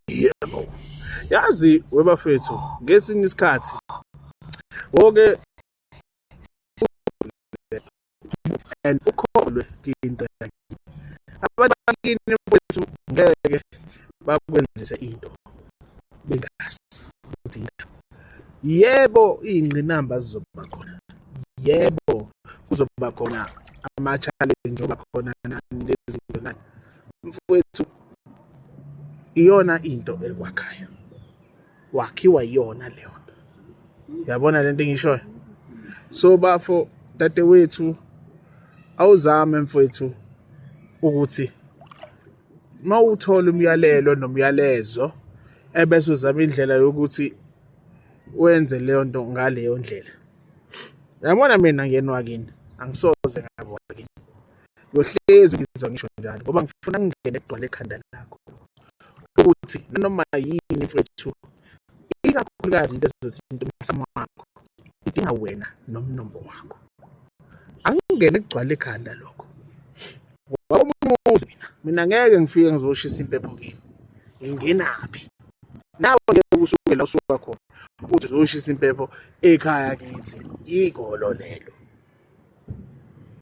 Yebo. Yazi webafethu ngesinye isikhathi woke and ukholwe into yakini. Abantu bakini mfowethu ngeke bakwenzise into bengazi ukuthi indaba. Yebo, iy'ngqinamba zizoba khona. Yebo, kuzoba khona ama-challenge oba khona nani lezinto nani. Mfowethu iyona into ekwakhayo. Wakhiwa iyona leyo nto. Yabona lento engishoyo? So bafo dadewethu awuzame mfowethu ukuthi mawuthola umyalelo nomyalezo ebese uzama indlela yokuthi wenze leyo nto ngaleyo ndlela. Yabona mina ngenwa kini angisoze ngabona kini. Ngiyohlezi ngizwa ngisho njalo ngoba ngifuna ngingene kugcwale ekhanda lakho ukuthi nanoma yini mfethu ikakhulukazi into ezothinta umsamo wakho idinga wena nomnombo wakho. Angingene kugcwale ekhanda lokho. Ngoba omunye umuzi mina, mina ngeke ngifike ngizoshisa impepho kini. Ngingenaphi? Nawe ngeke usuke la usuka khona uthi uzoshisa impepho ekhaya kithi. Igolo lelo.